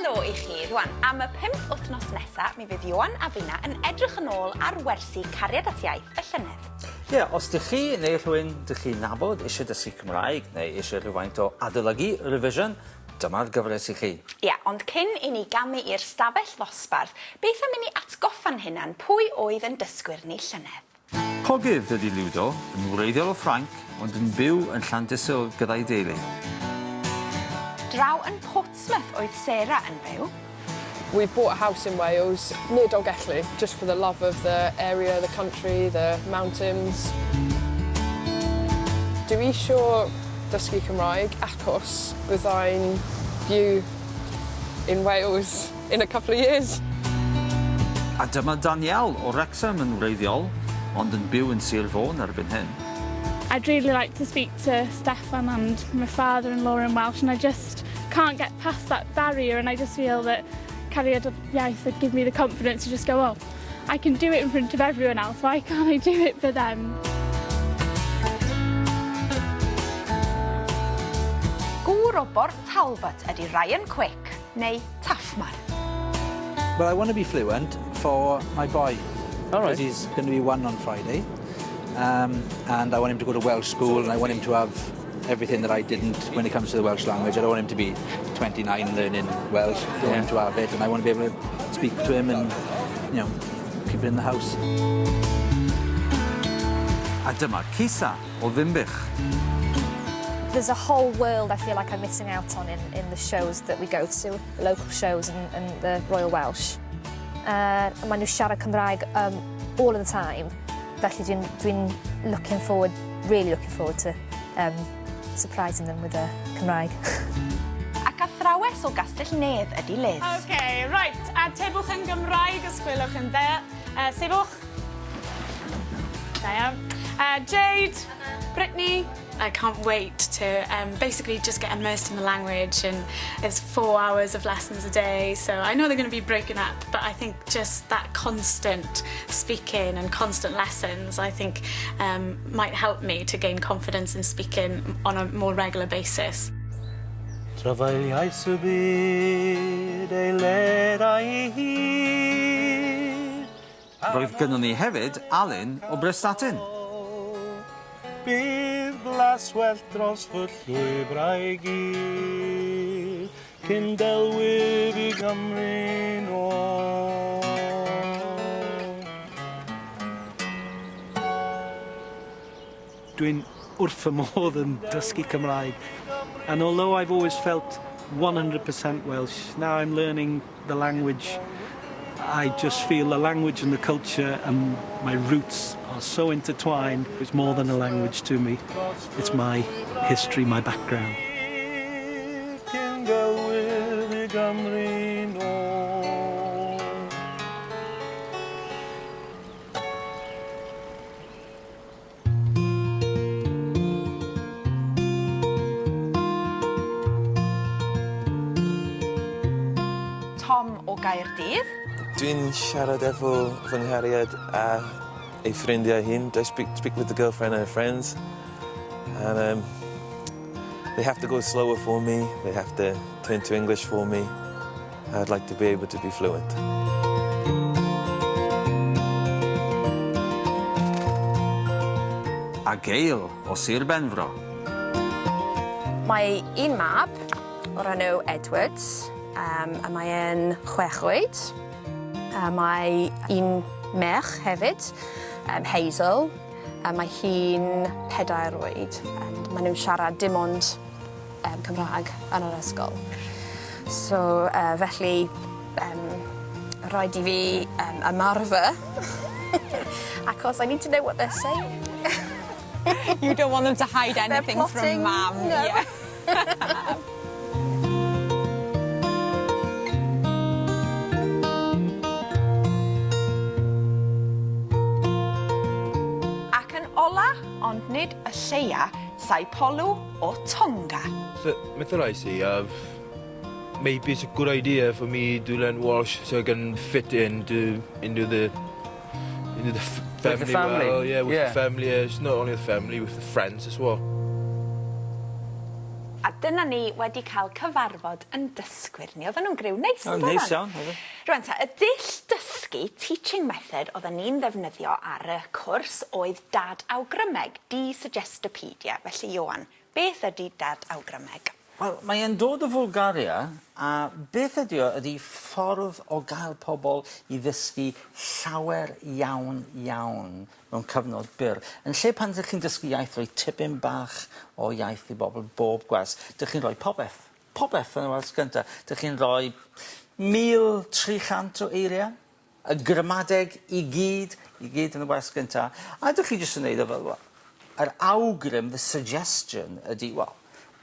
Helo i chi. Rwan, am y pump wythnos nesa, mi fydd Ioan a finna yn edrych yn ôl ar wersi Cariad at Iaith y llynedd. Ie, os dych chi neu rhywun dych chi'n nabod eisiau dysgu Cymraeg neu eisiau rhywfaint o adolygu, revision, dyma'r gyfres i chi. Ie, ond cyn i ni gamu i'r stafell ddosbarth, beth am i ni atgoffa'n hunan pwy oedd yn dysgwyr ni llynedd? Cogydd ydy Ludo, yn wreiddiol o Ffrainc, ond yn byw yn Llandysul gyda'i deulu. Draw yn Portsmouth oedd Sarah yn byw. We've bought a house in Wales, near Dolgelly, just for the love of the area, the country, the mountains. Dwi isio dysgu Cymraeg acos byddai'n byw in Wales in a couple of years. A dyma Danielle o Wrecsam yn wreiddiol, ond yn byw yn Sir Fôn erbyn hyn. I'd really like to speak to Steffan and my father-in-law in Welsh and I just can't get past that barrier and I just feel that Cariad Iaith would give me the confidence to just go, oh, I can do it in front of everyone else, why can't I do it for them? Gŵr o Bort Talbot ydy Ryan Quick, neu Taffman. Well, I want to be fluent for my boy. All right. Because he's going to be one on Friday. Um, and I want him to go to Welsh school and I want him to have everything that I didn't when it comes to the Welsh language. I don't want him to be 29 learning Welsh. I want him to have it and I want to be able to speak to him and, you know, keep it in the house. A dyma Kisa o Ddinbych. There's a whole world I feel like I'm missing out on in, in the shows that we go to, the local shows and, and the Royal Welsh. Uh, maen nhw siarad Cymraeg um, all of the time. Felly dwi'n dwi looking forward, really looking forward to um, surprising them with a Cymraeg. Ac athrawes o Gastell Nedd ydy Liz. OK, right. Atebwch yn Gymraeg os gwelwch yn dda. Uh, sefwch. Da iawn. Uh, Jade, Brittany. I can't wait to um, basically just get immersed in the language and it's four hours of lessons a day so I know they're going to be broken up but I think just that constant speaking and constant lessons I think um, might help me to gain confidence in speaking on a more regular basis. Trafaeliais y byd ei led a'i hyd. Roedd gynnon ni hefyd Alun o Brestatyn. Bydd glaswellt dros fy llwybrau i gyd, cyn delwyf i Gymru nôl. Dwi'n wrth fy modd yn dysgu Cymraeg. And although I've always felt 100% Welsh, now I'm learning the language, I just feel the language and the culture and my roots are so intertwined. It's more than a language to me. It's my history, my background. Cyn gelwydd i Gymru nôl. Tom o Gaerdydd. Dwi'n siarad efo fy nghariad a ei ffrindiau hun. I speak speak with the girlfriend and her friends. And um, they have to go slower for me. They have to turn to English for me. I'd like to be able to be fluent. A Gail o Sir Benfro. Mae un mab o'r enw Edward, um, a mae e'n chwech oed. A mae un merch hefyd, um, Hazel, a mae hi'n pedair oed. And maen nhw'n siarad dim ond um, Cymraeg yn yr ysgol. So uh, felly um, rhaid i fi um, ymarfer achos I need to know what they're saying. You don't want them to hide anything from mam. No. Yeah. Ac yn ola, ond nid y lleia, Saipolu o Tonga. So, mythology of maybe it's a good idea for me to learn Welsh so I can fit into into the into the family. With the family. Well, yeah, with yeah. the family. It's not only the family, with the friends as well. A Dyna ni wedi cael cyfarfod yn dysgwyr ni. Oedden nhw'n griw neis yn doeddan? Neis iawn oedden. Rwan ta, y dull dysgu, teaching method, oedden ni'n ddefnyddio ar y cwrs oedd dad awgrymeg, de-suggestopedia. Felly Ioan, beth ydi dad awgrymeg? Wel, mae e'n dod o Fwlgaria, a beth ydi o ydi ffordd o gael pobl i ddysgu llawer iawn iawn mewn cyfnod byr. Yn lle pan 'dych chi'n dysgu iaith rhoi tipyn bach o iaith i bobl bob gwers, 'dych chi'n rhoi popeth, popeth yn y wers gynta. 'Dych chi'n rhoi 1,300 o eirie, y gramadeg i gyd, i gyd yn y wers gynta, a 'dych chi jyst yn neud o fel wel, yr awgrym, the suggestion ydi, wel,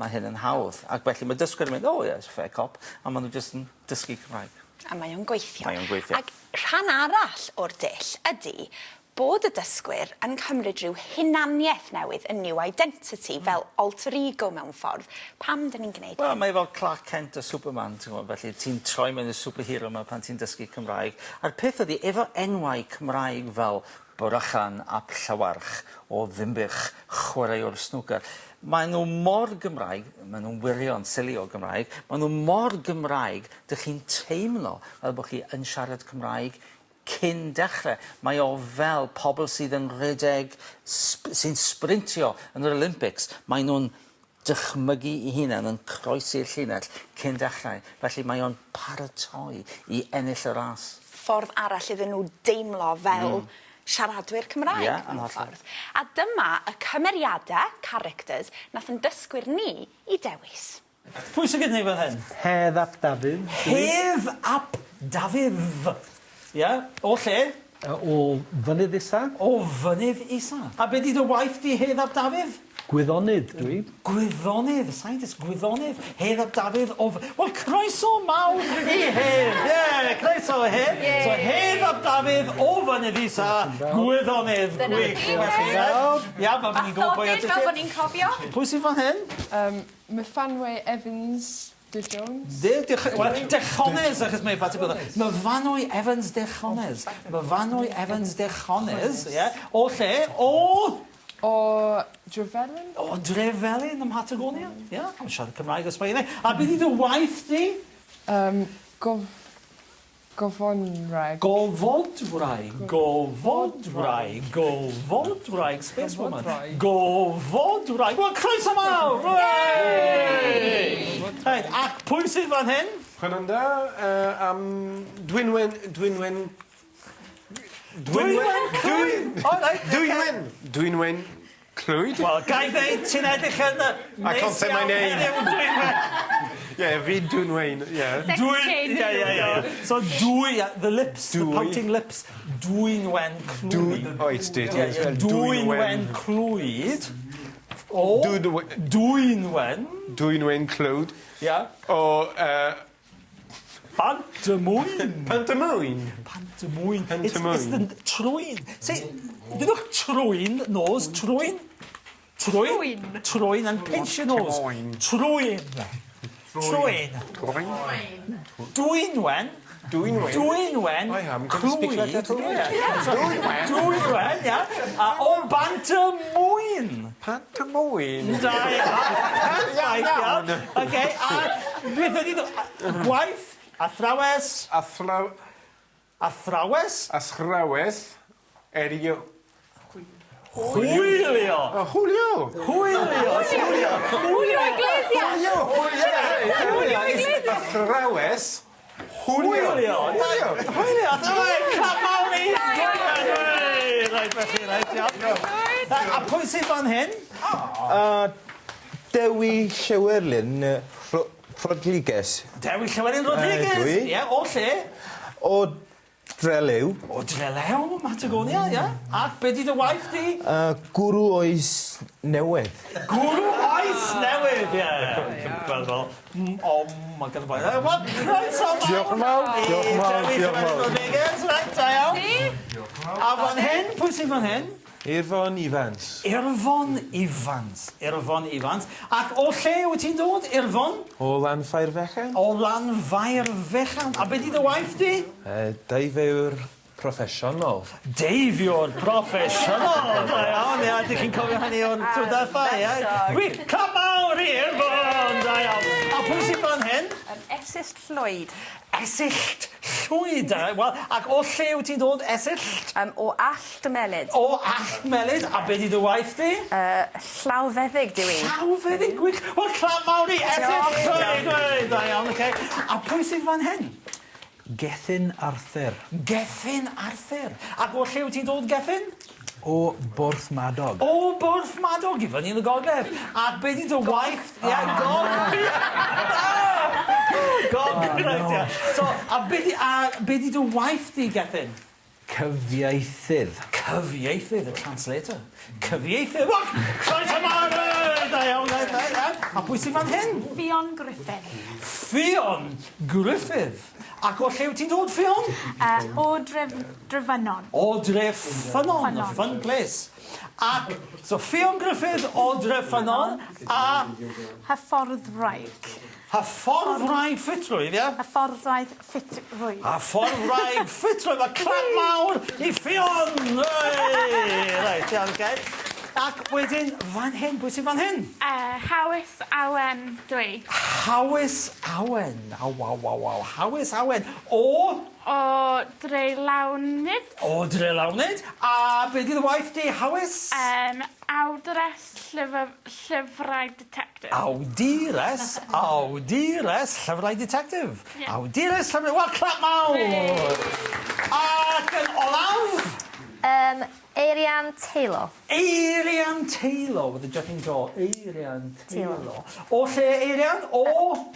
mae hyn yn hawdd, ac felly mae dysgwyr yn mynd, oh yeah, it's a fair cop, a ma' nhw jyst yn dysgu Cymraeg. A mae o'n gweithio. Mae o'n gweithio. Ac rhan arall o'r dull ydi bod y dysgwyr yn cymryd rhyw hunaniaeth newydd, a new identity, fel alter ego mewn ffordd. Pam 'dyn ni'n gwneud hyn? Wel, mae fel Clark Kent a Superman, ti'n gwbod, felly ti'n troi mewn i'r superhero 'ma pan ti'n dysgu Cymraeg. A'r peth ydi, efo enwau Cymraeg fel Byrychan ap Llywarch o Ddinbych, chwaraewr snwcer, maen nhw mor Gymraeg, maen nhw'n wirion silly o Gymraeg, maen nhw mor Gymraeg, 'dych chi'n teimlo fel bod chi yn siarad Cymraeg cyn dechre. Mae o fel pobl sydd yn rhedeg sp- sy'n sbrintio yn yr Olympics. Mae nhw'n dychmygu 'u hunan yn croesi'r llinell cyn dechrau. Felly mae o'n paratoi i ennill y ras. Ffordd arall iddyn nhw deimlo fel siaradwyr Cymraeg. Ie, yn mewn hollol. ffordd. A dyma y cymeriade, characters, nath 'yn dysgwyr ni 'u dewis. Pwy sy gyda ni fan hyn? Hedd ap Dafydd. Hedd ap Dafydd. Ie? O lle? O Fynydd Isa. O Fynydd Isa. A be' 'di dy waith di, Hedd ap Dafydd? Gwyddonydd dwi. Gwyddonydd, scientist, gwyddonydd. Hedd ap Dafydd o F- Wel, croeso mawr i Hedd! Ie, croeso Hedd. So Hedd ap Dafydd o Fynydd Isa, gwyddonydd gwych. Dyna chi. Ia, fel bo' ni'n gwbo pwy Bathodyn, fel bo' ni'n cofio. Pwy sy fan hyn? Myfanwy Evans de Jones. De, dech, wel, Dechones, achos mae Bati Gwyddo. Myfanwy Evans Dechones. Myfanwy Evans Dechones, ie. O lle? O! O Drefelin. O Drefelin ym Mhatagonia, ie. Yn siarad Cymraeg a Sbaeneg. A beth yw dy waith di? Um, gof... Gofodwraig. Gofodwraig, gofodwraig, gofodwraig, space woman. Gofodwraig. Wel, croeso mawr! Hooray! Reit, ac pwy sydd fan hyn? Prynhawn da, uh, am Dwynwen, Dwynwen... Dwynwen Clwyd! O, reit, ocê. Dwynwen! Dwynwen Clwyd. Wel, gai ddeud ti'n edrych yn I can't say my name. heddiw, Dwynwen. Yeah, fi Dwynwen, yeah. Sex change. Yeah, yeah, yeah. So dwy, the lips, the Dwy. pouting lips, Dwynwen Clwyd. Dwy, oh, it's dirty as well. Dwynwen Clwyd. O. Dwynwen. Dwynwen. Dwynwen Clwyd. Yeah. O, uh, Pant-y-mwyn. Pant-y-mwyn. Pant-y-mwyn. Pant-y-mwyn. It's, it's the trwyn. See, dudwch trwyn, nose, trwyn. Trwyn. Trwyn and pinch your nose. Trwyn. Trwyn. Trwyn. Trwyn. Dwynwen. Dwynwen. Dwynwen. I haven't got to speak like that already. Dwynwen. Dwynwen, ia. A o Bant-y-mwyn. Pant-y-mwyn. Da iawn. Perffaith iawn. Oce, a beth ydi dy gwaith? Athrawes? Athraw... Athrawes? Athrawes erio... Hwylio. O, hwylio! Hwylio! Hwylio! Hwylio Iglesias! Hwylio! Hwylio! Athrawes hwylio! Hwylio! Hwylio! Hwylio! Clap mawr i Dwynwen! Reit, felly, reit, iawn. A pwy sydd fan hyn? Dewi Llewelyn Rodriguez. Dewi Llewelyn Rodriguez? Dwi. Ie, o lle? O Drelew. O Drelew, Mhatagonia, ie. Ac be 'di dy waith di? Gwrw oes newydd. Gwrw oes newydd, ie. Wel, fel, o, mae gen i Wel, croeso mawr! Diolch yn fawr, diolch yn fawr, i Dewi diolch yn fawr. Llewelyn Rodriguez, reit, da iawn. A fan hyn, pwy sydd fan hyn? Irfon Ifans. Irfon Ifans. Irfon Ifans. Ac o lle wyt ti'n dod, Irfon? O Lanfairfechan. O Lanfairfechan. A be 'di dy waith di? Yy, deifiwr proffesiynol. Deifiwr proffesiynol! Da iawn, ia, dych chi'n cofio hynny o'r tro dwetha, ia? Gwych! Clap mawr i Irfon! Da Esyllt Llwyd. Esyllt Llwyd! A wel, ac o lle wyt ti'n dod, Esyllt? Yym, o Allt y Melyd. O Allt Melyd, a be' 'di dy waith di? Yy, llawfeddyg dw i. Llawfeddyg, gwych! Wel, clap mawr i Esyllt Llwyd! Wey, da iawn, oce. A pwy sydd fan hyn? Gethin Arthur. Gethin Arthur. Ac o lle wyt ti'n dod, Gethin? O Borthmadog. O Borthmadog, i fyny yn y gogledd. Ac be' 'di dy waith? Ie, gog! Gog, reit ie. So, a be' 'di a be' 'di dy waith di, Gethin? Cyfieithydd. Cyfieithydd, y translator. Cyfieithydd, wel, croeso mawr! Da iawn, da, da iawn. A pwy sy'n fan hyn? Ffion Griffith. Ffion Griffith. Ac o lle wyt ti'n dod, Ffion? Yy, o Dref Drefynnon. O Drefynnon, a fun place. Ac, so Ffion Griffith o Drefynnon, a... Hyfforddwraig. Hyfforddwraig ffitrwydd, ie? Hyfforddwraig ffitrwydd. Hyfforddwraig ffitrwydd, a clap mawr i Ffion! Hey! Reit, iawn, oce. Ac wedyn, fan hyn, pwy sy'n fan hyn? Uh, Hawys Awen dwi. Hawys Awen. Aw, waw, waw, waw. Hawys Awen. O? O Drelawnyd. O Drelawnyd. A be' 'di dy waith di, Hawys? Um, awdures llyfr llyfrau ditectif. Awdures, awdures llyfrau ditectif. Ie. Awdures llyfrau... Wel, clap mawr! Ac yn olaf... Yym, Eirian Teilo. Eirian Teilo, with a jutting jaw. Eirian Teilo. O lle, Eirian? O?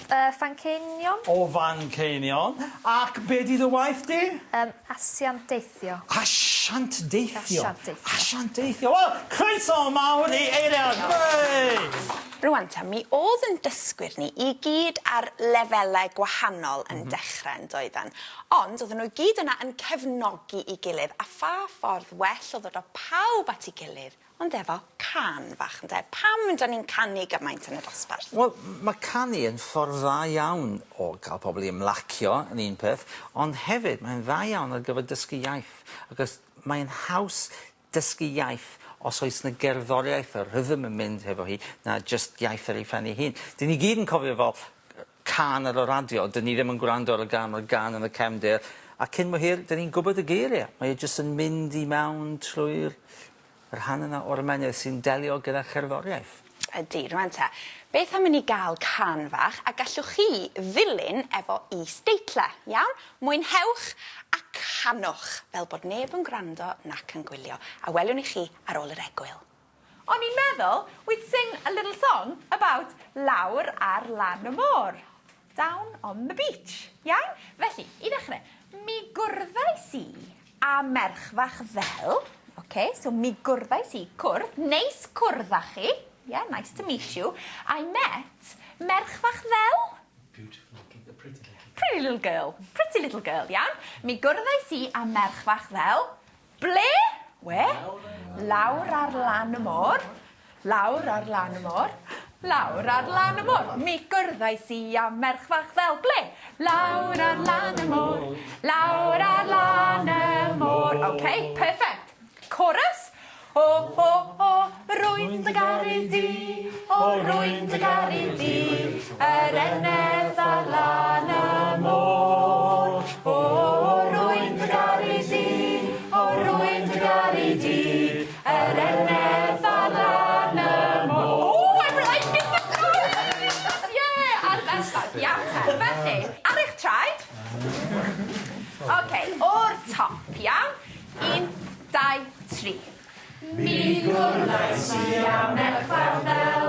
Yy, Fanceinion. O Fanceinion. Ac be' 'di dy waith di? Yym, asiant deithio. Asiant deithio. Asiant deithio. Asiant deithio. Wel, croeso mawr i Eirian. Hwrê! Rŵan ta, mi o'dd 'yn dysgwyr ni i gyd ar lefele gwahanol yn dechre yn doeddan? Ond odden nhw i gyd yna yn cefnogi 'i gilydd, a pha ffordd well o ddod â pawb at 'i gilydd ond efo cân fach ynde? Pam 'dan ni'n canu gymaint yn y dosbarth? Wel ma' canu yn ffordd dda iawn o ga'l pobol i ymlacio yn un peth ond hefyd mae'n dda iawn ar gyfer dysgu iaith achos mae'n haws dysgu iaith os oes 'na gerddoriaeth a rhythm yn mynd hefo hi na jyst iaith ar ei phen ei hun. 'Dyn ni gyd yn cofio fel cân ar y radio 'dyn ni ddim yn gwrando ar y gân ma'r gân yn y cefndir a cyn bo hir 'dyn ni'n gwbod y geirie. Mae e jyst yn mynd i mewn trwy'r y rhan yna o'r ymennydd sy'n delio gyda cherddoriaeth. Ydi, rwan te, beth am i ni ga'l cân fach a gallwch chi ddilyn efo is-deitle, iawn? Mwynhewch a canwch fel bod neb yn gwrando nac yn gwylio, a welwn i chi ar ôl yr egwyl. O'n i'n meddwl we'd sing a little song about lawr ar lan y môr. Down on the beach. Iawn? Felly, i ddechrau, mi gwrddais i â merch fach ddel. Oce, so mi gwrddais i, cwrdd, neis cwrdd â chi. Yeah, nice to meet you. I met merch fach ddel. Beautiful little, pretty little. Pretty little girl. Pretty little girl, iawn. Mi gwrddais i â merch fach ddel. Ble? Where? Lawr ar lan y môr. Lawr ar lan y môr. Lawr ar lan y môr. Mi gwrddais i â merch fach ddel. Ble? Lawr ar lan y môr. Lawr ar lan y môr. Ok, perfect. Chorus. O, o, o, rwy'n dy garu di. O, rwy'n dy garu di. Yr eneth ar lan y môr. O, rwy'n dy garu di. O, rwy'n dy garu di. Yr eneth ar lan y môr. O, I'm liking the chorus! Yeah, ardderchog. Iawn te. Felly, ar eich traed. Ok, o'r top, iawn? Un, dau, tri. Mi gwrddais i â merch fawr ddel.